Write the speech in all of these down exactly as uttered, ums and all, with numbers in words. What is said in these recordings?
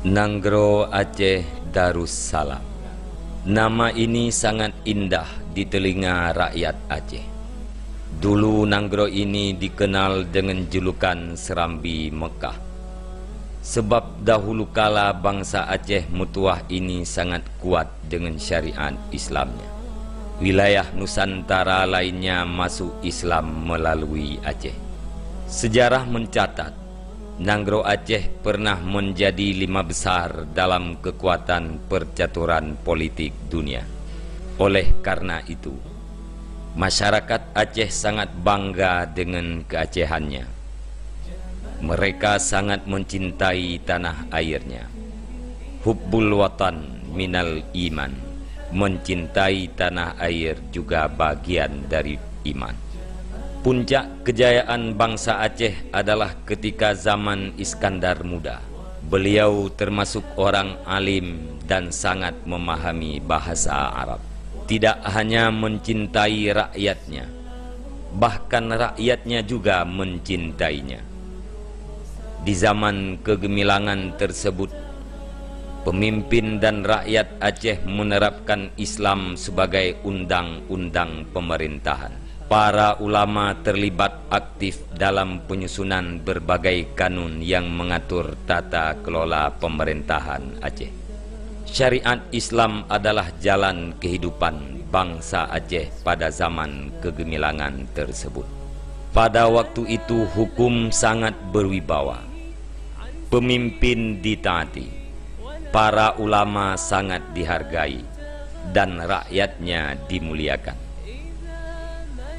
Nanggroe Aceh Darussalam. Nama ini sangat indah di telinga rakyat Aceh. Dulu nanggroe ini dikenal dengan julukan Serambi Mekah. Sebab dahulu kala bansa Aceh meutuwah ini sangat kuat dengan syariat Islamnya. Wilayah Nusantara lainnya masuk Islam melalui Aceh. Sejarah mencatat, nanggroe Aceh pernah menjadi lima besar dalam kekuatan percaturan politik dunia. Oleh karena itu, masyarakat Aceh sangat bangga dengan keacehannya. Mereka sangat mencintai tanah airnya. Hubbul watan minal iman. Mencintai tanah air juga bagian dari iman. Puncak kejayaan bangsa Aceh adalah ketika zaman Iskandar Muda. Beliau termasuk orang alim dan sangat memahami bahasa Arab. Tidak hanya mencintai rakyatnya, bahkan rakyatnya juga mencintainya. Di zaman kegemilangan tersebut, pemimpin dan rakyat Aceh menerapkan Islam sebagai undang-undang pemerintahan. Para ulama terlibat aktif dalam penyusunan berbagai kanun yang mengatur tata kelola pemerintahan Aceh. Syariat Islam adalah jalan kehidupan bangsa Aceh pada zaman kegemilangan tersebut. Pada waktu itu, hukum sangat berwibawa, pemimpin ditaati, para ulama sangat dihargai, dan rakyatnya dimuliakan.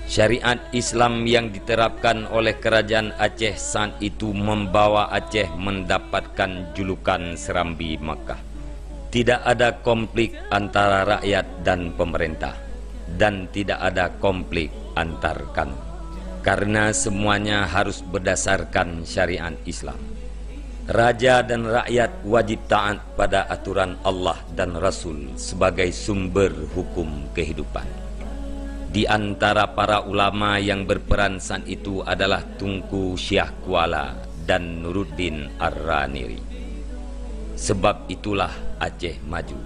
Syariat Islam yang diterapkan oleh kerajaan Aceh saat itu membawa Aceh mendapatkan julukan Serambi Makkah. Tidak ada konflik antara rakyat dan pemerintah, dan tidak ada konflik antar kanun, karena semuanya harus berdasarkan syariat Islam. Raja dan rakyat wajib taat pada aturan Allah dan Rasul sebagai sumber hukum kehidupan. Di antara para ulama yang berperan saat itu adalah Teungku Syiah Kuala dan Nuruddin Ar-Raniri. Sebab itulah Aceh maju.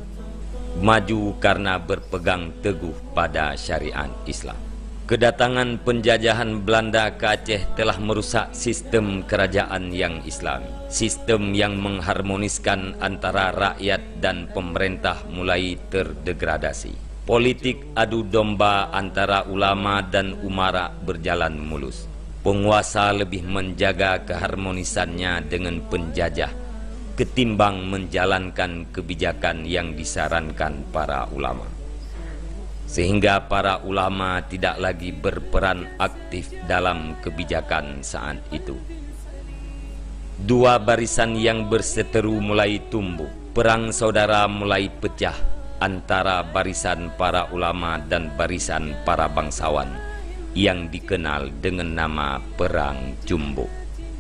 Maju karena berpegang teguh pada syariat Islam. Kedatangan penjajahan Belanda ke Aceh telah merusak sistem kerajaan yang Islami. Sistem yang mengharmoniskan antara rakyat dan pemerintah mulai terdegradasi. Politik adu domba antara ulama dan umara berjalan mulus. Penguasa lebih menjaga keharmonisannya dengan penjajah ketimbang menjalankan kebijakan yang disarankan para ulama. Sehingga para ulama tidak lagi berperan aktif dalam kebijakan saat itu. Dua barisan yang berseteru mulai tumbuh. Perang saudara mulai pecah antara barisan para ulama dan barisan para bangsawan yang dikenal dengan nama Perang Cumbok.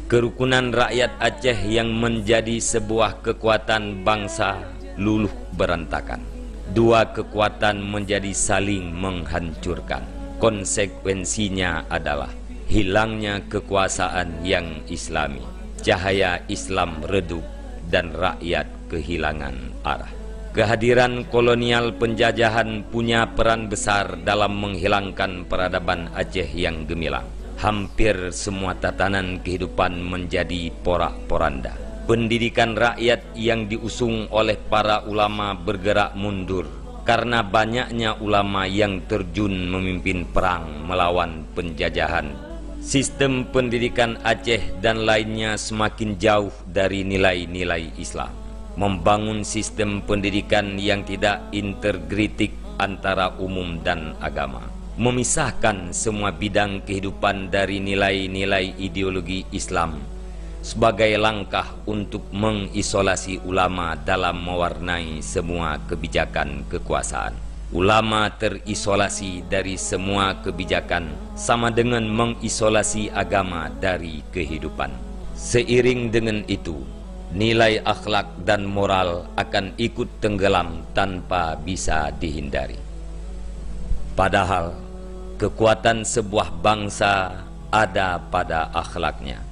Kerukunan rakyat Aceh yang menjadi sebuah kekuatan bangsa luluh berantakan. Dua kekuatan menjadi saling menghancurkan. Konsekuensinya adalah hilangnya kekuasaan yang Islami. Cahaya Islam redup dan rakyat kehilangan arah. Kehadiran kolonial penjajahan punya peran besar dalam menghilangkan peradaban Aceh yang gemilang. Hampir semua tatanan kehidupan menjadi porak-poranda. Pendidikan rakyat yang diusung oleh para ulama bergerak mundur karena banyaknya ulama yang terjun memimpin perang melawan penjajahan. Sistem pendidikan Aceh dan lainnya semakin jauh dari nilai-nilai Islam. Membangun sistem pendidikan yang tidak integritik antara umum dan agama. Memisahkan semua bidang kehidupan dari nilai-nilai ideologi Islam sebagai langkah untuk mengisolasi ulama dalam mewarnai semua kebijakan kekuasaan. Ulama terisolasi dari semua kebijakan sama dengan mengisolasi agama dari kehidupan. Seiring dengan itu, nilai akhlak dan moral akan ikut tenggelam tanpa bisa dihindari. Padahal, kekuatan sebuah bangsa ada pada akhlaknya.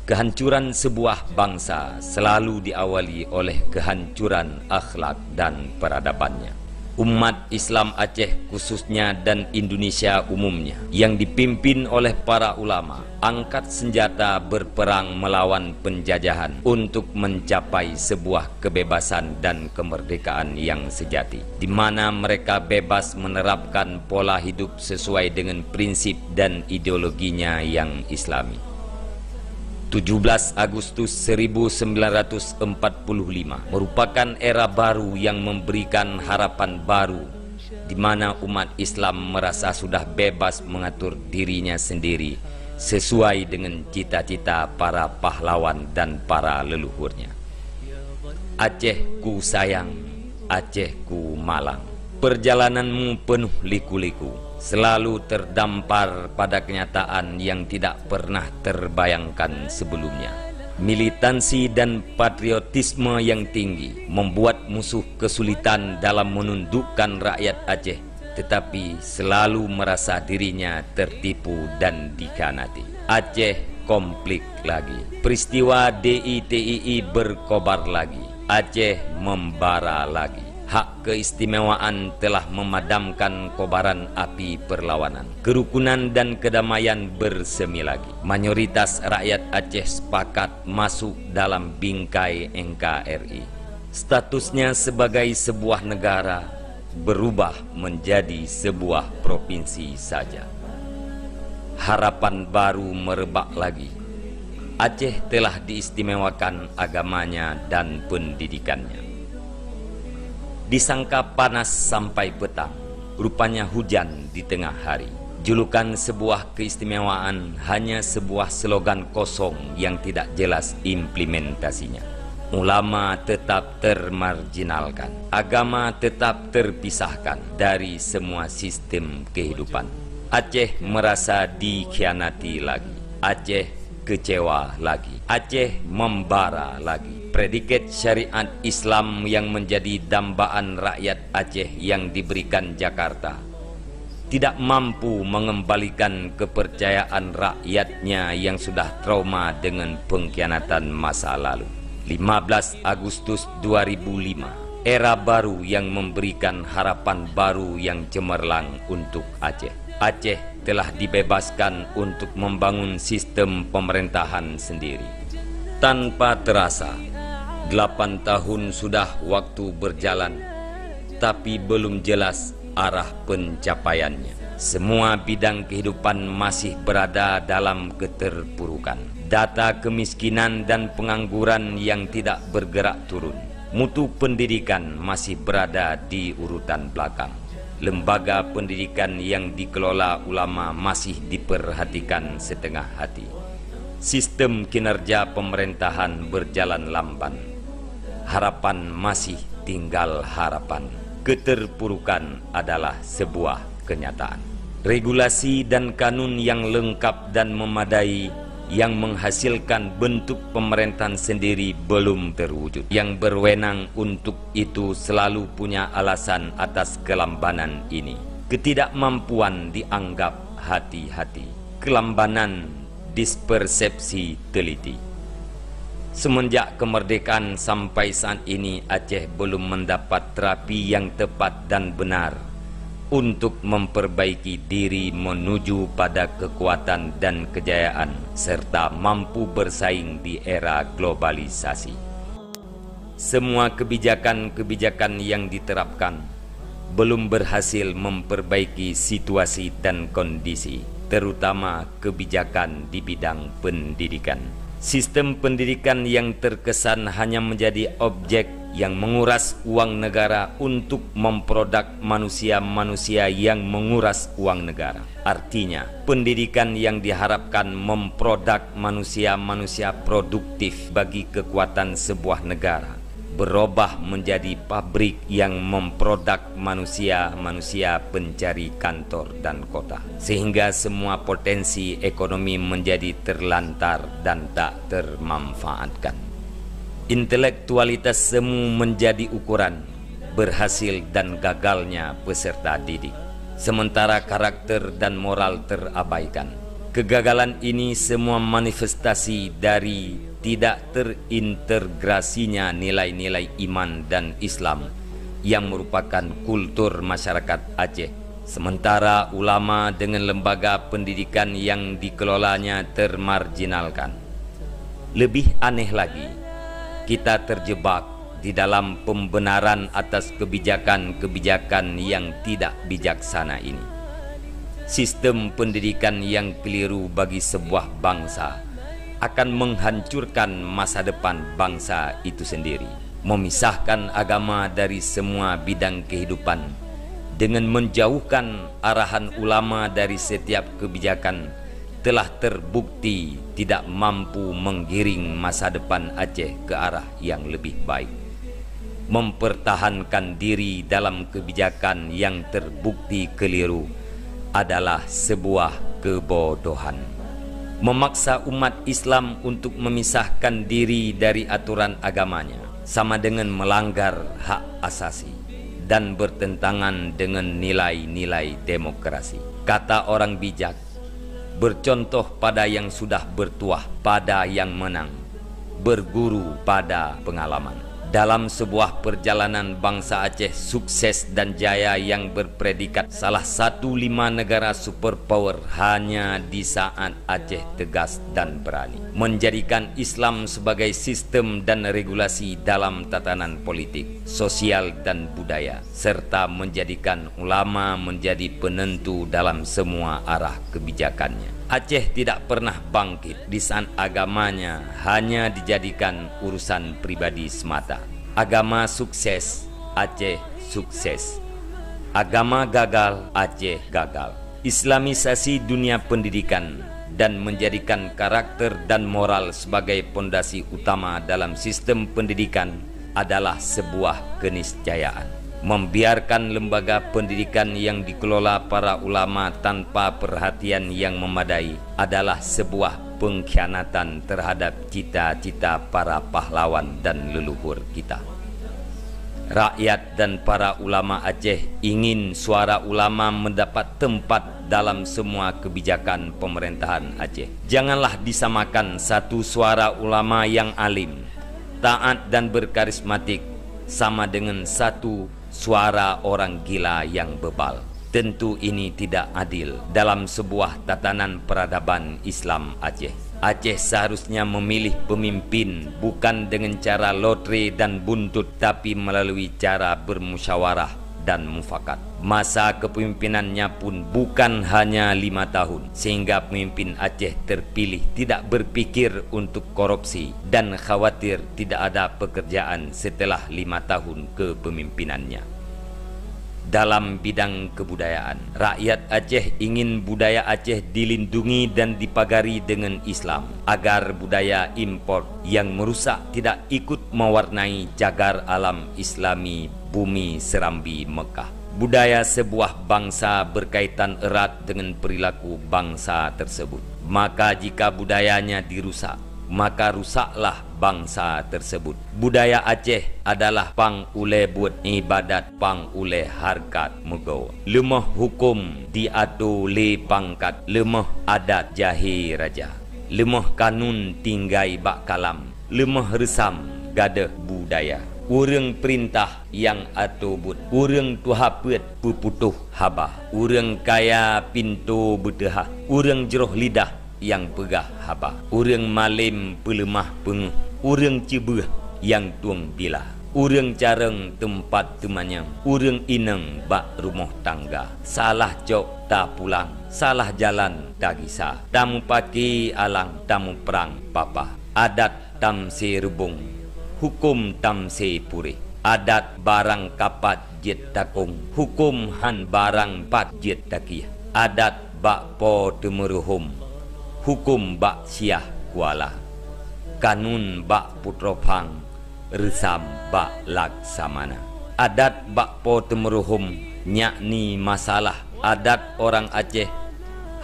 Kehancuran sebuah bangsa selalu diawali oleh kehancuran akhlak dan peradabannya. Umat Islam Aceh khususnya dan Indonesia umumnya yang dipimpin oleh para ulama angkat senjata berperang melawan penjajahan untuk mencapai sebuah kebebasan dan kemerdekaan yang sejati, di mana mereka bebas menerapkan pola hidup sesuai dengan prinsip dan ideologinya yang Islami. Tujuh belas Agustus seribu sembilan ratus empat puluh lima merupakan era baru yang memberikan harapan baru, di mana umat Islam merasa sudah bebas mengatur dirinya sendiri sesuai dengan cita-cita para pahlawan dan para leluhurnya. Aceh ku sayang, Aceh ku malang. Perjalananmu penuh liku-liku, selalu terdampar pada kenyataan yang tidak pernah terbayangkan sebelumnya. Militansi dan patriotisme yang tinggi membuat musuh kesulitan dalam menundukkan rakyat Aceh, tetapi selalu merasa dirinya tertipu dan dikhianati. Aceh konflik lagi. Peristiwa D I T I I berkobar lagi. Aceh membara lagi. Hak keistimewaan telah memadamkan kobaran api perlawanan. Kerukunan dan kedamaian bersemi lagi. Mayoritas rakyat Aceh sepakat masuk dalam bingkai N K R I. Statusnya sebagai sebuah negara berubah menjadi sebuah provinsi saja. Harapan baru merebak lagi. Aceh telah diistimewakan agamanya dan pendidikannya. Disangka panas sampai petang, rupanya hujan di tengah hari. Julukan sebuah keistimewaan hanya sebuah slogan kosong yang tidak jelas implementasinya. Ulama tetap termarjinalkan, agama tetap terpisahkan dari semua sistem kehidupan. Aceh merasa dikhianati lagi. Aceh kecewa lagi. Aceh membara lagi. Predikat syariat Islam yang menjadi dambaan rakyat Aceh yang diberikan Jakarta tidak mampu mengembalikan kepercayaan rakyatnya yang sudah trauma dengan pengkhianatan masa lalu. Lima belas Agustus dua ribu lima, era baru yang memberikan harapan baru yang cemerlang untuk Aceh. Aceh telah dibebaskan untuk membangun sistem pemerintahan sendiri. Tanpa terasa, delapan tahun sudah waktu berjalan, tapi belum jelas arah pencapaiannya. Semua bidang kehidupan masih berada dalam keterpurukan. Data kemiskinan dan pengangguran yang tidak bergerak turun. Mutu pendidikan masih berada di urutan belakang. Lembaga pendidikan yang dikelola ulama masih diperhatikan setengah hati. Sistem kinerja pemerintahan berjalan lamban. Harapan masih tinggal harapan. Keterpurukan adalah sebuah kenyataan. Regulasi dan kanun yang lengkap dan memadai yang menghasilkan bentuk pemerintahan sendiri belum terwujud. Yang berwenang untuk itu selalu punya alasan atas kelambanan ini. Ketidakmampuan dianggap hati-hati. Kelambanan dispersepsi teliti. Semenjak kemerdekaan sampai saat ini, Aceh belum mendapat terapi yang tepat dan benar untuk memperbaiki diri menuju pada kekuatan dan kejayaan, serta mampu bersaing di era globalisasi. Semua kebijakan-kebijakan yang diterapkan belum berhasil memperbaiki situasi dan kondisi, terutama kebijakan di bidang pendidikan. Sistem pendidikan yang terkesan hanya menjadi objek yang menguras uang negara untuk memproduk manusia-manusia yang menguras uang negara. Artinya, pendidikan yang diharapkan memproduk manusia-manusia produktif bagi kekuatan sebuah negara berubah menjadi pabrik yang memproduk manusia-manusia pencari kantor dan kota, sehingga semua potensi ekonomi menjadi terlantar dan tak termanfaatkan. Intelektualitas semu menjadi ukuran berhasil dan gagalnya peserta didik, sementara karakter dan moral terabaikan. Kegagalan ini semua manifestasi dari tidak terintegrasinya nilai-nilai iman dan Islam yang merupakan kultur masyarakat Aceh, sementara ulama dengan lembaga pendidikan yang dikelolanya termarjinalkan. Lebih aneh lagi, kita terjebak di dalam pembenaran atas kebijakan-kebijakan yang tidak bijaksana ini. Sistem pendidikan yang keliru bagi sebuah bangsa akan menghancurkan masa depan bangsa itu sendiri, memisahkan agama dari semua bidang kehidupan, dengan menjauhkan arahan ulama dari setiap kebijakan, telah terbukti tidak mampu menggiring masa depan Aceh ke arah yang lebih baik. Mempertahankan diri dalam kebijakan yang terbukti keliru adalah sebuah kebodohan. Memaksa umat Islam untuk memisahkan diri dari aturan agamanya sama dengan melanggar hak asasi dan bertentangan dengan nilai-nilai demokrasi. Kata orang bijak, "Bercontoh pada yang sudah bertuah, pada yang menang, berguru pada pengalaman." Dalam sebuah perjalanan bangsa Aceh sukses dan jaya yang berpredikat salah satu lima negara superpower hanya di saat Aceh tegas dan berani menjadikan Islam sebagai sistem dan regulasi dalam tatanan politik, sosial, dan budaya, serta menjadikan ulama menjadi penentu dalam semua arah kebijakannya. Aceh tidak pernah bangkit di saat agamanya hanya dijadikan urusan pribadi semata. Agama sukses, Aceh sukses. Agama gagal, Aceh gagal. Islamisasi dunia pendidikan dan menjadikan karakter dan moral sebagai pondasi utama dalam sistem pendidikan adalah sebuah keniscayaan. Membiarkan lembaga pendidikan yang dikelola para ulama tanpa perhatian yang memadai adalah sebuah pengkhianatan terhadap cita-cita para pahlawan dan leluhur kita. Rakyat dan para ulama Aceh ingin suara ulama mendapat tempat dalam semua kebijakan pemerintahan Aceh. Janganlah disamakan satu suara ulama yang alim, taat, dan berkarismatik sama dengan satu suara orang gila yang bebal. Tentu ini tidak adil dalam sebuah tatanan peradaban Islam Aceh. Aceh seharusnya memilih pemimpin bukan dengan cara lotre dan buntut, tapi melalui cara bermusyawarah dan mufakat. Masa kepemimpinannya pun bukan hanya lima tahun, sehingga pemimpin Aceh terpilih tidak berpikir untuk korupsi dan khawatir tidak ada pekerjaan setelah lima tahun kepemimpinannya. Dalam bidang kebudayaan, rakyat Aceh ingin budaya Aceh dilindungi dan dipagari dengan Islam, agar budaya impor yang merusak tidak ikut mewarnai cagar alam Islami bumi Serambi Mekah. Budaya sebuah bangsa berkaitan erat dengan perilaku bangsa tersebut. Maka jika budayanya dirusak, maka rusaklah bangsa tersebut. Budaya Aceh adalah pang ulée buet iébadat, pang ulée hareukat meugoe. Leumah huköm diato lé pangkat, leumah adat jahé raja. Leumah kanun tinggai bak kalam, leumah reusam gadôh budaya. Ureuëng peurintah nyang ato buet, ureuëng tuha peuet peuputôh haba, ureuëng kaya pintoe beuteuhah, ureuëng jroh lidah nyang peugah haba, ureuëng malém peuleumah peungeuh, ureuëng ceubeueh nyang tueng bila, ureuëng carông teumpat teumanyong, ureuëng inong bak rumoh tangga. Salah cok tapulang, salah jalan tagisa, tamupaki alang, tamuprang papah. Adat tamsé reubông, huköm tamsé puréh. Adat barang kapat jeuet takong, huköm han barang pat jeuet takieh. Adat bak po teumeuruhom, huköm bak siah kuala. Kanun bak putroe phang, reusam bak laksamana. Adat bak po teumeuruhom, yakni masalah adat orang Aceh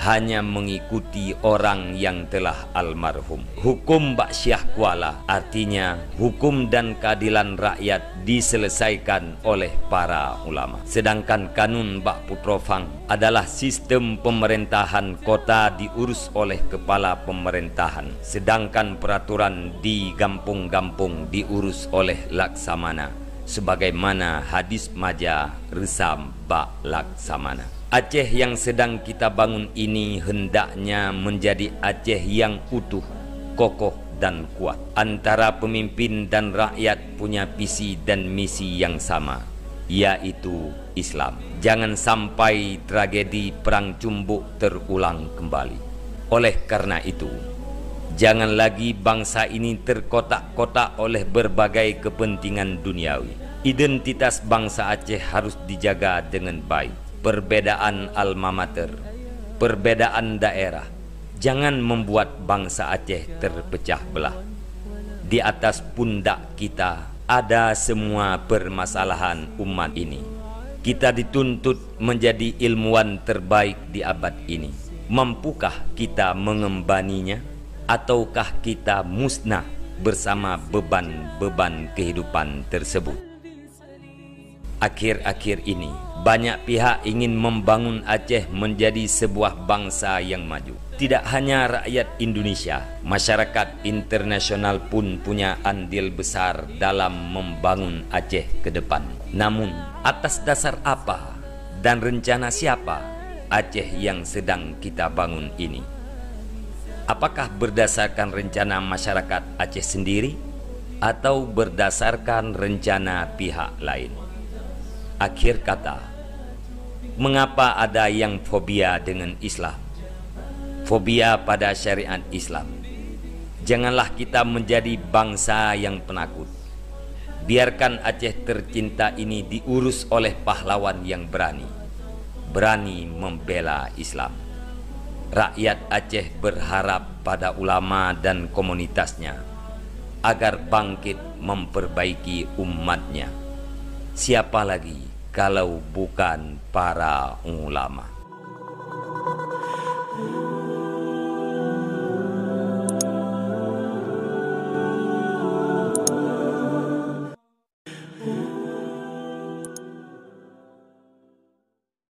hanya mengikuti orang yang telah almarhum. Hukum bak Syiah Kuala, artinya hukum dan keadilan rakyat diselesaikan oleh para ulama. Sedangkan kanun bak Putroe Phang adalah sistem pemerintahan kota diurus oleh kepala pemerintahan, sedangkan peraturan di gampông-gampông diurus oleh Laksamana, sebagaimana hadis maja reusam bak Laksamana. Aceh yang sedang kita bangun ini hendaknya menjadi Aceh yang utuh, kokoh, dan kuat. Antara pemimpin dan rakyat punya visi dan misi yang sama, yaitu Islam. Jangan sampai tragedi Perang Cumbuk terulang kembali. Oleh karena itu, jangan lagi bangsa ini terkotak-kotak oleh berbagai kepentingan duniawi. Identitas bangsa Aceh harus dijaga dengan baik. Perbedaan alma mater, perbedaan daerah, jangan membuat bangsa Aceh terpecah belah. Di atas pundak kita ada semua permasalahan umat ini. Kita dituntut menjadi ilmuwan terbaik di abad ini. Mampukah kita mengembaninya, ataukah kita musnah bersama beban-beban kehidupan tersebut? Akhir-akhir ini, banyak pihak ingin membangun Aceh menjadi sebuah bangsa yang maju. Tidak hanya rakyat Indonesia, masyarakat internasional pun punya andil besar dalam membangun Aceh ke depan. Namun, atas dasar apa dan rencana siapa Aceh yang sedang kita bangun ini? Apakah berdasarkan rencana masyarakat Aceh sendiri atau berdasarkan rencana pihak lain? Akhir kata, mengapa ada yang fobia dengan Islam? Fobia pada syariat Islam. Janganlah kita menjadi bangsa yang penakut. Biarkan Aceh tercinta ini diurus oleh pahlawan yang berani, berani membela Islam. Rakyat Aceh berharap pada ulama dan komunitasnya agar bangkit memperbaiki umatnya. Siapa lagi kalau bukan para ulama?